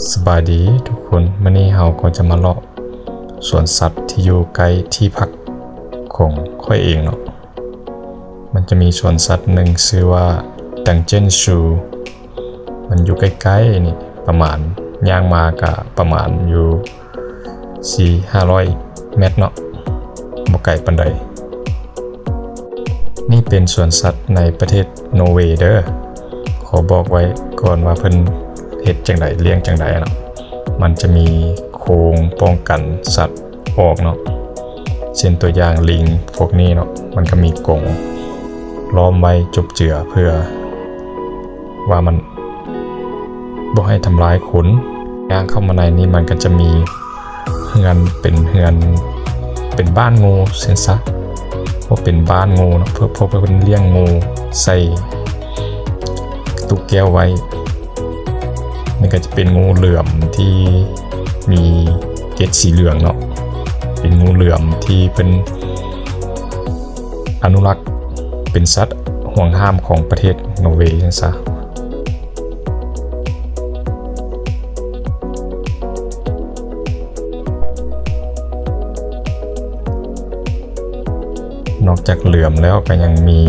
ສະບາຍດີທຸກຄົນ, ມື້ນີ້ເຮົາກໍຈະມາເລາະສວນສັດທີ່ຢູ່ໃກ້ທີ່ພັກຂອງຂ້ອຍເອງເນາະ. ມັນຈະມີສວນສັດໜຶ່ງຊື່ວ່າ Dungeon Zoo ມັນຢູ່ໃກ້ໆນີ້ ປະມານ ຍ່າງມາກະປະມານຢູ່ສີ່ຫ້າຮ້ອຍແມັດເນາະ, ບໍ່ໄກປານໃດ. ນີ້ເປັນສວນສັດໃນປະເທດໂນເວເດີ. ຂໍບອກໄວ້ກ່ອນວ່າເພິ່ນເຮັດຈັ່ງໃດ, ລ້ຽງຈັ່ງໃດເນາະ. ມັນຈະມີໂຄງປ້ອງກັນສັດອອກເນາະ, ເຊັ່ນຕົວຢ່າງລິງພວກນີ້ເນາະ, ມັນກໍມີກົງລ້ອມໄວ້ຈົບເຈືອເພື່ອ ວ່າມັນບໍ່ໃຫ້ທຳລາຍຄົນ. ຍ່າງເຂົ້າມາໃນນີ້ມັນກໍຈະມີເຮືອນ ເປັນເຮືອນ ເປັນບ້ານງູຊັ້ນຊະ, ເພາະເປັນບ້ານງູເນາະ, ເພື່ອ ເພາະເພິ່ນລ້ຽງງູໃສ່ຕູ້ແກ້ວໄວ້. ນີ້ກໍຈະເປັນງູເຫຼືອມທີ່ມີເກັດສີເຫຼືອງເນາະ, ເປັນງູເຫຼືອມທີ່ເພິ່ນ ອະນຸລັກເປັນສັດຫວງຫ້າມຂອງປະເທດໂນເວຊັ້ນຊະ. ນອກຈາກເຫຼືອມແລ້ວກໍຍັງມີ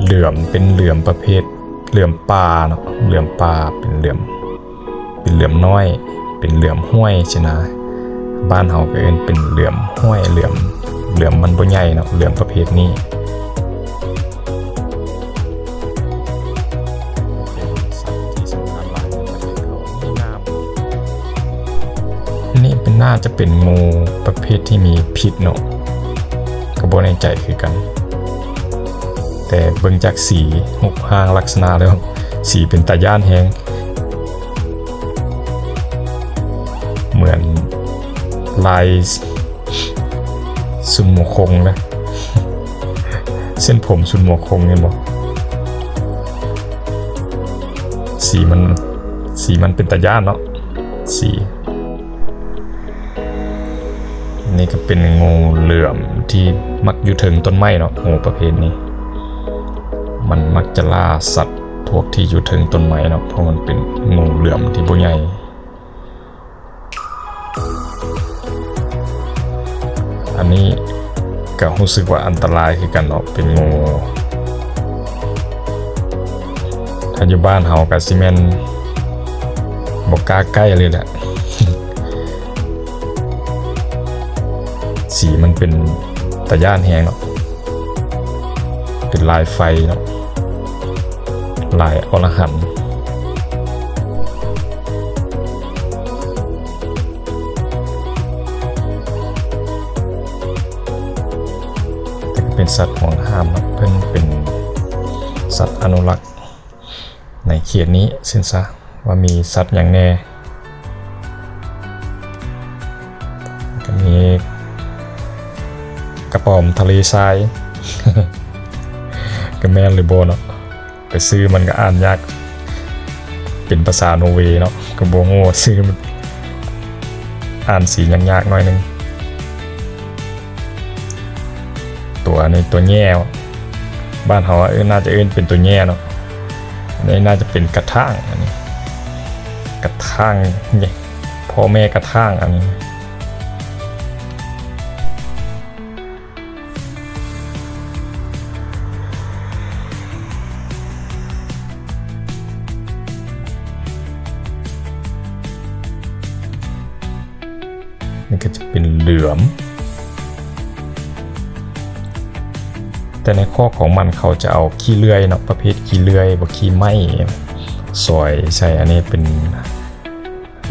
ເຫຼືອມ ເປັນເຫຼືອມປະເພດເຫຼືອມປ່າເນາະ, ເຫຼືອມປ່າ ເປັນເຫຼືອມ ເປັນເຫຼືອມນ້ອຍ ເປັນເຫຼືອມຫ້ວຍຊີ້ນະ. ບ້ານເຮົາກໍເອີ້ນເປັນເຫຼືອມຫ້ວຍ ເຫຼືອມ ເຫຼືອມມັນບໍ່ໃຫຍ່ເນາະ, ເຫຼືອມປະເພດນີ້. ອັນນີ້ເປັນ ໜ້າຈະເປັນງູປະເພດທີ່ມີພິດເນາະ, ກໍບໍ່ແນ່ໃຈຄືກັນ, ແຕ່ເບິ່ງຈາກສີ ຮູບຮ່າງລັກສະນະແລ້ວ ສີເປັນຕາຢ້ານແຮງ. ເໝືອນລາຍຊຸນໂງຄົງນະ, ເສັ້ນຜົມຊຸນໂງຄົງເຫັນບໍ່? ສີມັນ ສີມັນເປັນຕາຢ້ານເນາະ, ສີ. ນີ້ກໍເປັນງູເຫຼືອມທີ່ມັກຢູ່ເທິງຕົ້ນໄມ້ເນາະ, ງູປະເພດນີ້ ມັນມັກຈະລ່າສັດພວກທີ່ຢູ່ເທິງຕົ້ນໄມ້ເນາະ, ເພາະມັນເປັນງູເຫຼືອມທີ່ບໍ່ໃຫຍ່. ອັນນີ້ກໍຮູ້ສຶກວ່າອັນຕະລາຍຄືກັນເນາະ, ເປັນງູ ຖ້າຢູ່ບ້ານເຮົາກໍຊິແມ່ນບໍ່ກ້າໃກ້ເລີຍແຫຼະ. ສີມັນເປັນຕາຢ້ານແຮງເນາະ, ເປັນລາຍໄຟເນາະ, ລາຍອໍລະຫັນ. ແຕ່ກໍເປັນສັດຫວງຫ້າມເນາະ, ເພິ່ນເປັນສັດອະນຸລັກ ໃນເຂດນີ້ຊັ້ນຊະ ວ່າມີສັດຫຍັງແດ່. ກໍມີກະປອມທະເລຊາຍ ກໍແມ່ນຫຼືບໍ່ເນາະ, ແຕ່ຊື່ມັນກໍອ່ານຍາກ ເປັນພາສາໂນເວເນາະ, ກໍບໍ່ຮູ້ວ່າຊື່ມັນອ່ານສີຍາກໆໜ້ອຍໜຶ່ງ. ຕົວນີ້ຕົວແຍ່ ບ້ານເຮົາ ເອີ້ນ ໜ້າຈະເອີ້ນເປັນຕົວແຍ່ເນາະ. ອັນນີ້ໜ້າຈະເປັນກະຖາງ, ອັນນີ້ກະຖາງ ພໍ່ແມ່ກະຖາງ ອັນນີ້. ນີ້ກໍຈະເປັນເຫຼືອມ, ແຕ່ໃນຄອກຂອງມັນເຂົາຈະເອົາຂີ້ເລື່ອຍເນາະ, ປະເພດຂີ້ເລື່ອຍ ບໍ່ ຂີ້ໄມ້ ຊອຍໃສ່. ອັນນີ້ເປັນ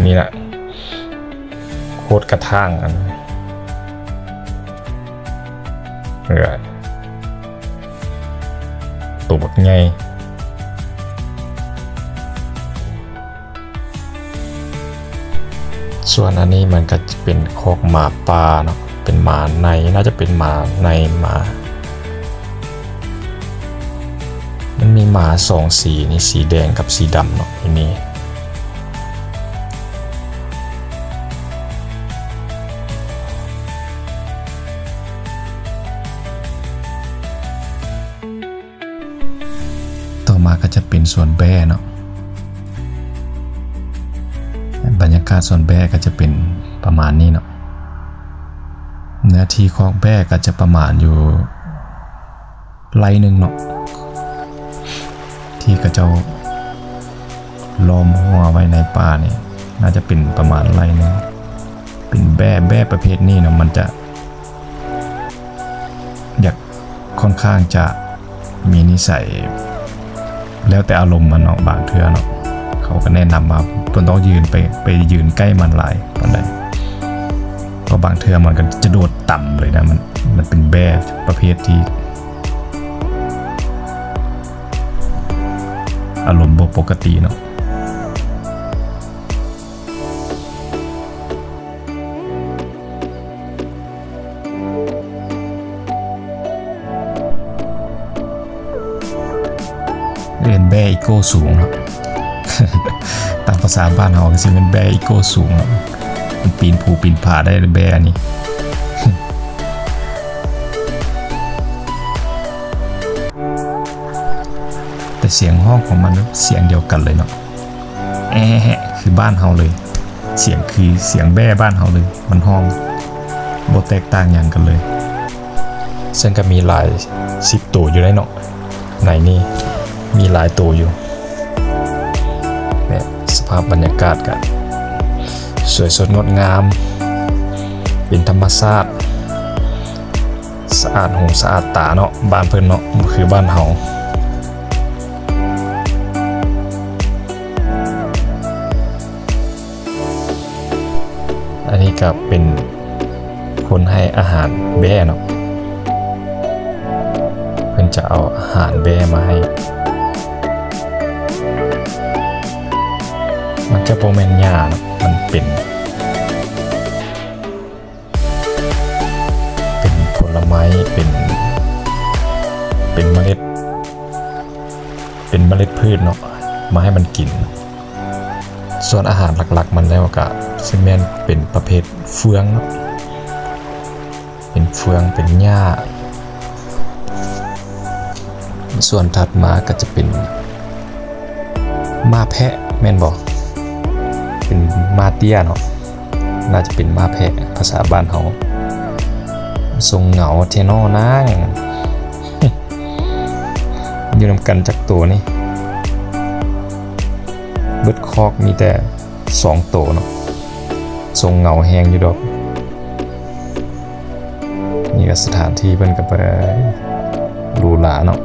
ນີ້ລະ ໂຄດກະຖາງ ອັນ ເອີ ໂຕບັກໃຫຍ່. ສ່ວນອັນນີ້ມັນກະຈະເປັນຄອກໝາປ່າເນາະ, ເປັນໝາໃນ, ໜ້າຈະເປັນໝາໃນ ໝາ ມັນມີໝາສອງສີນີ້, ສີແດງກັບສີດຳເນາະ ຢູ່ນີ້. ຕໍ່ມາກໍຈະເປັນສວນແບ້ເນາະ, ບັນຍາກາດສວນແບ້ກໍຈະເປັນປະມານນີ້ເນາະ. ເນື້ອທີ່ຄອກແບ້ກໍຈະປະມານຢູ່ໄຮ່ໜຶ່ງເນາະ ທີ່ເຂົາເຈົ້າລ້ອມຮົ້ວໄວ້ໃນປ່ານີ້ ໜ້າຈະເປັນປະມານໄຮ່ໜຶ່ງ. ເປັນແບ້ ແບ້ປະເພດນີ້ເນາະ ມັນຈະ ຢາກ ຄ່ອນຂ້າງຈະມີນິໄສແລ້ວແຕ່ອາລົມມັນເນາະ. ບາງເທື່ອເນາະ ເຂົາກໍແນະນຳວ່າບໍ່ຕ້ອງຢືນໄປ ໄປຢືນໃກ້ມັນຫຼາຍປານໃດ ເພາະບາງເທື່ອມັນກໍຈະໂດດຕ່ຳເລີຍນະ. ມັນ ມັນເປັນແບ້ປະເພດທີ່ອາລົມບໍ່ປົກກະຕິເນາະ. ເອີ້ນແບ້ອີໂກ້ສູງເນາະ ຕາມພາສາບ້ານເຮົາກໍຊິແມ່ນແບ້ອີໂກ້ສູງເນາະ. ມັນປີນພູປີນຜາໄດ້ແບ້ອັນນີ້ ແຕ່ສຽງຮ້ອງຂອງມັນສຽງດຽວກັນເລີຍເນາະ. ແອະ ຄືບ້ານເຮົາເລີຍ ສຽງຄືສຽງແບ້ບ້ານເຮົາເລີຍ ມັນຮ້ອງບໍ່ແຕກຕ່າງຫຍັງກັນເລີຍ. ເຊິ່ງກໍມີຫຼາຍສິບໂຕຢູ່ໄດ໋ເນາະ ໃນນີ້ມີຫຼາຍໂຕຢູ່ ແລະ ສະພາບບັນຍາກາດກໍສວຍສົດງົດງາມ ເປັນທຳມະຊາດ ສະອາດຫູສະອາດຕາເນາະ ບ້ານເພິ່ນເນາະ ບໍ່ຄືບ້ານເຮົາ. ອັນນີ້ກໍເປັນຄົນໃຫ້ອາຫານແບ້ເນາະ ເພິ່ນຈະເອົາອາຫານແບ້ມາໃຫ້. ມັນຈະບໍ່ແມ່ນຫຍ້າເນາະ ມັນເປັນ ເປັນຜົນລະໄມ້ ເປັນ ເປັນເມລັດ ເປັນເມລັດພືດເນາະ ມາໃຫ້ມັນກິນ. ສ່ວນອາຫານຫຼັກໆມັນແລ້ວກະຊິແມ່ນເປັນປະເພດເຟືອງເນາະ ເປັນເຟືອງ ເປັນຫຍ້າ. ສ່ວນຖັດມາກໍຈະເປັນ ມ້າແພະແມ່ນບໍ່? ເປັນມ້າເຕ້ຍເນາະ ໜ້າຈະເປັນມ້າແພະ ພາສາບ້ານເຮົາ. ຊົງເຫງົາແທ້ນໍນາງ ຢູ່ນຳກັນຈັກໂຕນີ້? ເບິດຄອກມີແຕ່ສອງໂຕເນາະ ຊົງເຫງົາແຮງຢູ່ດອກ. ນີ້ກໍສະຖານທີ່ເພິ່ນກໍໄປຫຼູຫຼາເນາະ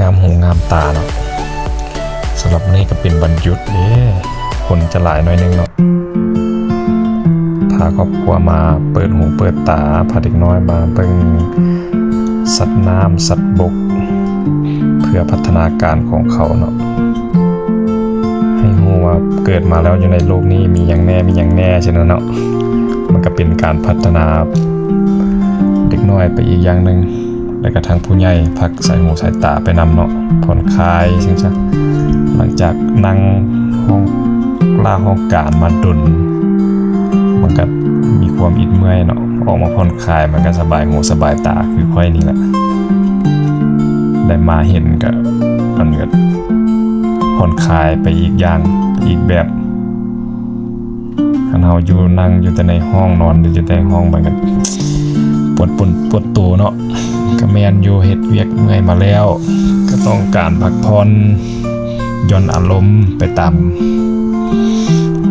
ງາມຫູງາມຕາເນາະ. ສຳລັບມື້ນີ້ກໍເປັນວັນຢຸດເດ້ ຄົນຈະຫຼາຍໜ້ອຍໜຶ່ງເນາະ. ພາຄອບຄົວມາເປີດຫູເປີດຕາ ພາເດັກນ້ອຍມາເບິ່ງສັດນ້ຳສັດບົກ ເພື່ອພັດທະນາການຂອງເຂົາເນາະ ໃຫ້ຮູ້ວ່າເກີດມາແລ້ວຢູ່ໃນໂລກນີ້ມີຫຍັງແດ່ ມີຫຍັງແດ່ ຊີ້ນະເນາະ. ມັນກໍເປັນການພັດທະນາເດັກນ້ອຍໄປອີກຢ່າງໜຶ່ງ. ແລ້ວກະທັງຜູ້ໃຫຍ່ພັກສາຍຫູສາຍຕາໄປນຳເນາະ ຜ່ອນຄາຍຈັ່ງຊັ້ນ. ຫຼັງຈາກນັ່ງຫ້ອງລາຫ້ອງການມາດົນ ມັນກະມີຄວາມອິດເມື່ອຍເນາະ ອອກມາຜ່ອນຄາຍມັນກະສະບາຍຫູສະບາຍຕາ ຄືຂ້ອຍນີ້ແຫຼະ ໄດ້ມາເຫັນກະ ມັນກະຜ່ອນຄາຍໄປອີກຢ່າງ ໄປອີກແບບ. ຄັນເຮົາຢູ່ ນັ່ງຢູ່ແຕ່ໃນຫ້ອງ ນອນຢູ່ແຕ່ໃນຫ້ອງ ມັນກໍປວດ ປວດ ປວດໂຕເນາະ. ກໍແມ່ນຢູ່ ເຮັດວຽກເມື່ອຍມາແລ້ວ ກໍຕ້ອງການພັກຜ່ອນ ຢ່ອນອາລົມໄປຕາມ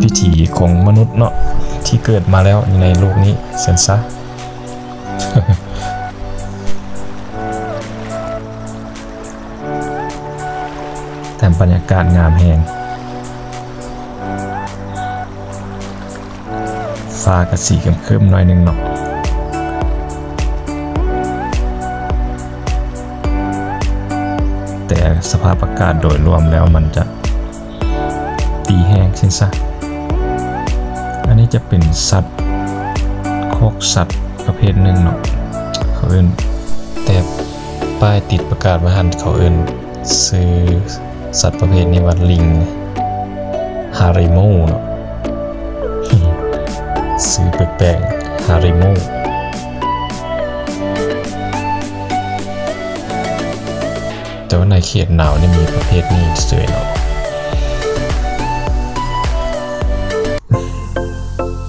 ວິຖີຂອງມະນຸດເນາະ ທີ່ເກີດມາແລ້ວຢູ່ໃນໂລກນີ້ ຊັ້ນຊະ. ແຕ່ບັນຍາກາດງາມແຮງ ຟ້າກະສີຄຶ້ມໆໜ້ອຍໜຶ່ງເນາະ ແຕ່ສະພາບອາກາດໂດຍລວມແລ້ວມັນຈະດີແຮງຊີ້ນຊະ. ອັນນີ້ຈະເປັນສັດ ຄອກສັດປະເພດໜຶ່ງເນາະ ເຂົາເອີ້ນ ແຕ່ປ້າຍຕິດປະກາດໄວ້ຫັ້ນ ເຂົາເອີ້ນຊື່ສັດປະເພດນີ້ວ່າ ລິງຮາຣີໂມເນາະ ຊື່ແປກໆ ຮາຣີໂມ. ແຕ່ວ່າໃນເຂດໜາວນີ້ມີປະເພດນີ້ເສີຍເນາະ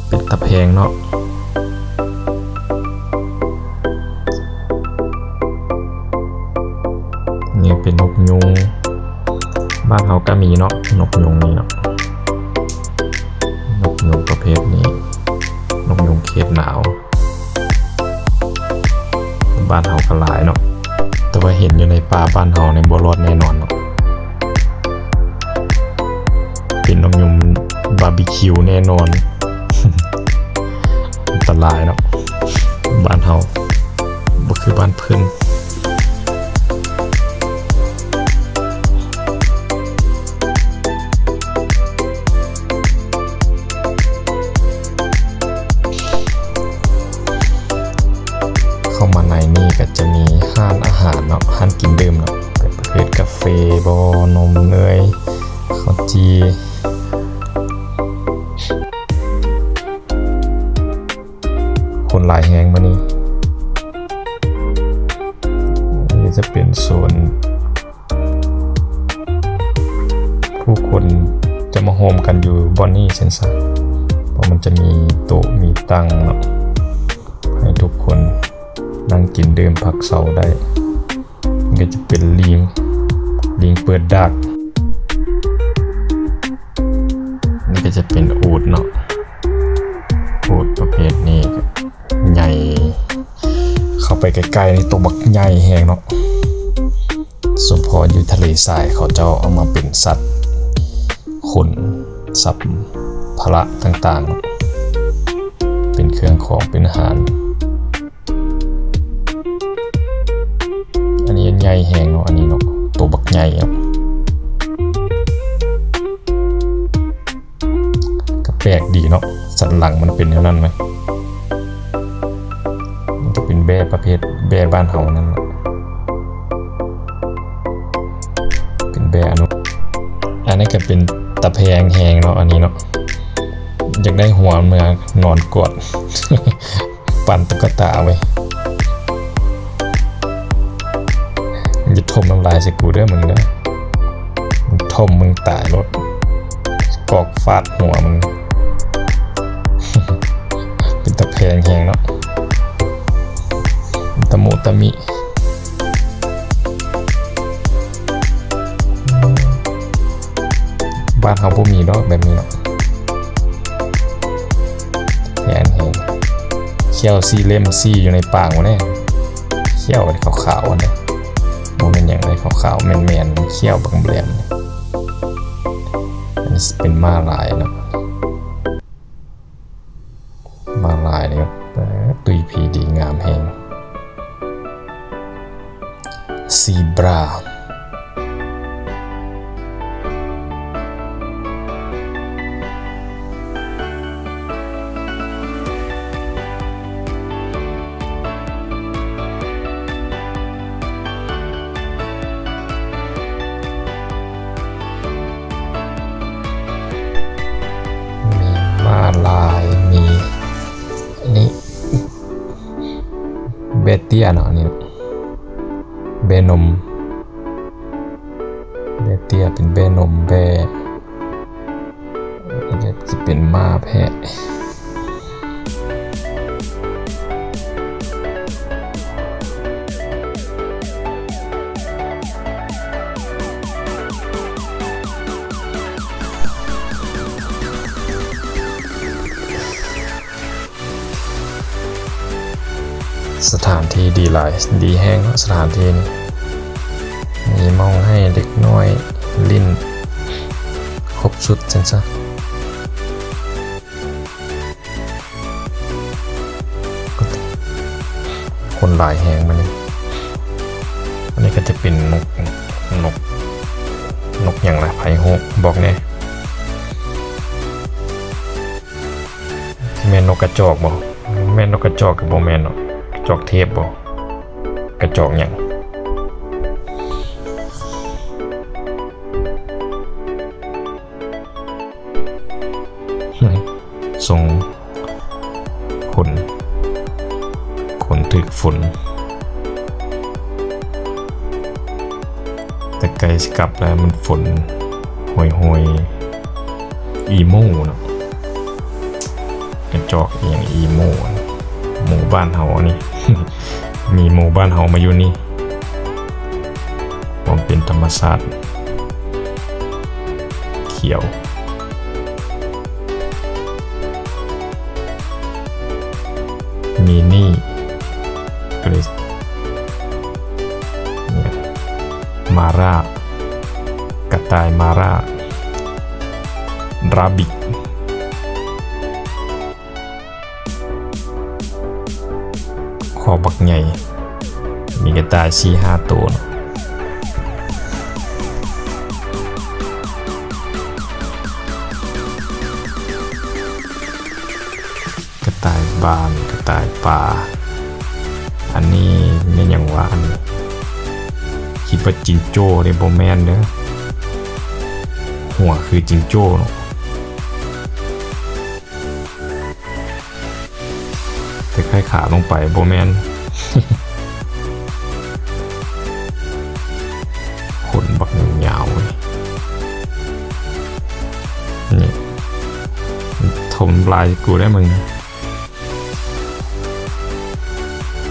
ເປັນຕາແພງເນາະ. ນີ້ເປັນນົກຍຸງ ບ້ານເຮົາກະມີເນາະ ນົກຍຸງນີ້ເນາະ ນົກຍຸງປະເພດນີ້ ນົກຍຸງເຂດໜາວ ບ້ານເຮົາກະຫຼາຍເນາະ ແຕ່ວ່າເຫັນຢູ່ໃນປ່າບ້ານເຮົານີ້ບໍ່ລອດແນ່ນອນເນາະ. ເປັນນົກຍຸງບາບີຄິວແນ່ນອນ ອັນຕະລາຍເນາະ ບ້ານເຮົາບໍ່ຄືບ້ານເພິ່ນ. ເຂົ້າມາໃນນີ້ກະຈະມີຮ້ານອາຫານເນາະ ຮ້ານກິນດື່ມເນາະ ເປັນປະເພດກາເຟບໍ ນົມເນີຍ ເຂົ້າຈີ່. ຄົນຫຼາຍແຮງມື້ນີ້ ນີ້ຈະເປັນໂຊນ ຜູ້ຄົນຈະມາໂຮມກັນຢູ່ບ່ອນນີ້ຊັ້ນຊະ ເພາະມັນຈະມີໂຕະມີຕັ່ງເນາະ ໃຫ້ທຸກຄົນນັ່ງກິນດື່ມພັກເຊົາໄດ້. ນີ້ກະຈະເປັນລີງ ລີງເປີດດາກ. ນີ້ກະຈະເປັນອູດເນາະ ອູດປະເພດນີ້ໃຫຍ່ ເຂົ້າໄປໃກ້ໆນີ້ໂຕບັກໃຫຍ່ແຮງເນາະ. ສົມພໍຢູ່ທະເລຊາຍ ເຂົາເຈົ້າເອົາມາເປັນສັດຂົນ ສັບພາລະຕ່າງໆ ເປັນເຄື່ອງຂອງ ເປັນອາຫານ. ອັນນີ້ໃຫຍ່ແຮງເນາະ ອັນນີ້ເນາະ ໂຕບັກໃຫຍ່ເນາະ. ກະແປກດີເນາະ ສັນຫຼັງມັນເປັນແນວນັ້ນນະ. ມັນກະເປັນແບ້ປະເພດແບ້ບ້ານເຮົານັ້ນແຫຼະ ເປັນແບ້ອະນຸ ອັນນີ້ກະເປັນຕາແພງແຮງເນາະ ອັນນີ້ເນາະ ຢາກໄດ້ຫົວເມືອນອນກອດ ປັ້ນຕຸກກະຕາເວີຍ. ຢ່າຖົມນ້ຳລາຍໃສ່ກູເດີມຶງເດີ ຖ້າຖົມມຶງຕາຍໂລດ ກອກຟາດຫົວມຶງ. ເປັນຕາແພງແຮງເນາະ ຕະມຸຕະມິ. ບ້ານເຮົາບໍ່ມີດອກແບບນີ້ເນາະ ແພງແຮງ. ຂ້ຽວສີ່ເຫຼັ້ມ ສີ່ຢູ່ໃນປາກພຸ້ນເດ້ ຂ້ຽວຂາວໆຫັ້ນເດ້ ບໍ່ແມ່ນຫຍັງເດ້ ຂາວໆແມ່ນໆ ຂ້ຽວບັກແຫຼມ. ອັນນີ້ຊິເປັນມ້າລາຍເນາະ ມ້າລາຍນີ້ ຕຸ້ຍຜີດີງາມແຮງ. ຊີບຣາ ມີມ້າລາຍ ມີ ນີ້ ແບ້ເຕ້ຍເນາະ ອັນນີ້ເນາະ ແບ້ນົມ ແບ້ເຕ້ຍ ເປັນແບ້ນົມ ແບ້ ຈະເປັນມ້າແພະ. ສະຖານທີ່ດີຫຼາຍ ດີແຮງເນາະ ສະຖານທີ່ນີ້ ມີໝ່ອງໃຫ້ເດັກນ້ອຍຫຼິ້ນ ຄົບຊຸດຊັ້ນຊະ. ຄົນຫຼາຍແຮງມື້ນີ້. ອັນນີ້ກະຈະເປັນນົກ ນົກ ນົກຫຍັງລະ ໃຜຮູ້ບອກແດ່. ຊິແມ່ນນົກກະຈອກບໍ່? ແມ່ນນົກກະຈອກກະບໍ່ແມ່ນເນາະ. ກະຈອກເທບບໍ່? ກະຈອກຫຍັງ? ຊົງ ຂົນ ຂົນຖືກຝົນ. ແຕ່ໃກ້ຊິກັບແລ້ວ ມັນຝົນໂຫຍໆ ອີໂມເນາະ ກະຈອກອີ່ຫຍັງ ອີໂມ ໝູ່ບ້ານເຮົານີ້ ມີໝູ່ບ້ານເຮົາມາຢູ່ນີ້ ຄວາມເປັນທຳມະຊາດ ຂຽວ ມີນີ່ ກຣິສ ມາຣາ ກະຕ່າຍມາຣາ ຣາບິດ ຄໍບັກໃຫຍ່ ມີກະຕ່າຍສີ່ຫ້າໂຕເນາະ ກະຕ່າຍບ້ານ ກະຕ່າຍປ່າ ອັນນີ້ແມ່ນຫຍັງວະ ອັນນີ້ ຄິດວ່າຈິງໂຈ້ເດ້ ບໍ່ແມ່ນເດີ ຫົວຄືຈິງໂຈ້ເນາະ. ແຕ່ໄຂຂາລົງໄປບໍ່ແມ່ນ ຂົນບັກຍາວເວີຍ ນີ້ ຖົມລາຍກູໄດ້ມຶງ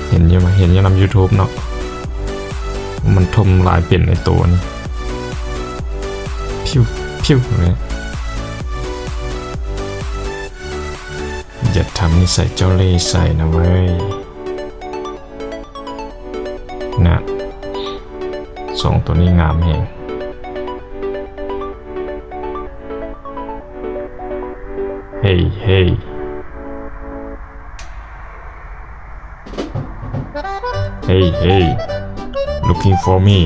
ເຫັນຢູ່ ເຫັນຢູ່ນຳຢູທູບເນາະ ມັນຖົມລາຍເປັນໃນໂຕນີ້ ພິວ ພິວເລີຍ. ຢ່າທຳນິໄສເຈົ້າເລ່ໃສ່ນະເວີຍ ນະ ສອງໂຕນີ້ງາມແຮງ ເຮີ້ຍ ເຮີ້ຍ. Hey, hey, looking for me.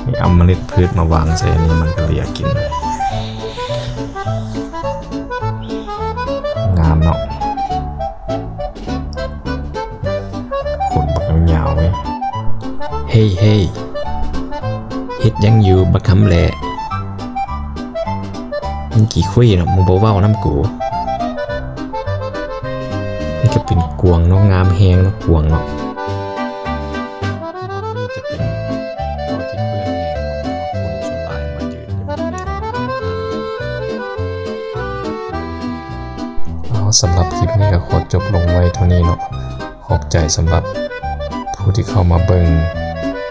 ນີ້ເອົາເມລັດພືດມາວາງໃສ່ອັນນີ້ ມັນກະເລຍກິນ ງາມເນາະ. ຂົນບັກຍາວໆເວີຍ ເຮີ້ຍ ເຮີ້ຍ ເຮັດຫຍັງຢູ່ບັກຄຳແຫຼ້ ມຶງຂີ້ຄຸຍເນາະ ມຶງບໍ່ເວົ້ານຳກູ. ນີ້ກະເປັນກວາງເນາະ ງາມແຮງເນາະ ກວາງເນາະ. ບ່ອນນີ້ຈະເປັນບ່ອນທີ່ເປື້ອນແຮງເນາະ ເພາະວ່າຄົນສ່ວນຫຼາຍມາຢືນຢູ່. ເອົາ ສຳລັບຄລິບນີ້ກະຂໍຈົບລົງໄວ້ເທົ່ານີ້ເນາະ. ຂອບໃຈສຳລັບຜູ້ທີ່ເຂົ້າມາເບິ່ງ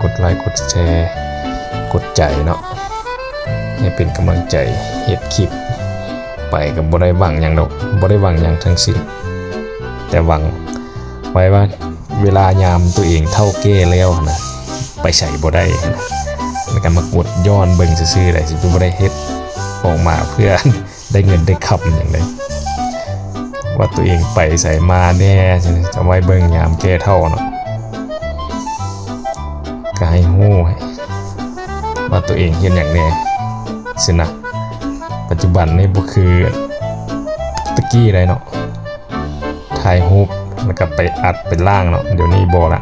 ກົດໄລ ກົດແຊ ກົດໃຈເນາະ ໃຫ້ເປັນກຳລັງໃຈເຮັດຄລິບໄປ. ກະບໍ່ໄດ້ຫວັງຫຍັງດອກ ບໍ່ໄດ້ຫວັງຫຍັງທັງສິ້ນ ແຕ່ຫວັງໄວ້ວ່າ ເວລາຍາມໂຕເອງເຖົ້າແກ່ແລ້ວຫັ້ນນະ ໄປໃສບໍ່ໄດ້ຫັ້ນນະ ແລ້ວກະມາກົດຍ້ອນເບິ່ງຊື່ໆ ໄດ້ ຊິບໍ່ໄດ້ເຮັດອອກມາເພື່ອໄດ້ເງິນໄດ້ຄຳຫຍັງໃດ ວ່າໂຕເອງໄປໃສມາແດ່ ຈະໄວ້ເບິ່ງຍາມແກ່ເຖົ້າເນາະ ກະໃຫ້ຮູ້ວ່າໂຕເອງເຮັດຫຍັງແດ່ ຊີ້ນະ. ປັດຈຸບັນນີ້ບໍ່ຄືແຕ່ກີ້ໃດເນາະ ຖ່າຍຮູບແລ້ວກະໄປອັດໄປລ້າງເນາະ ດຽວນີ້ບໍ່ລະ.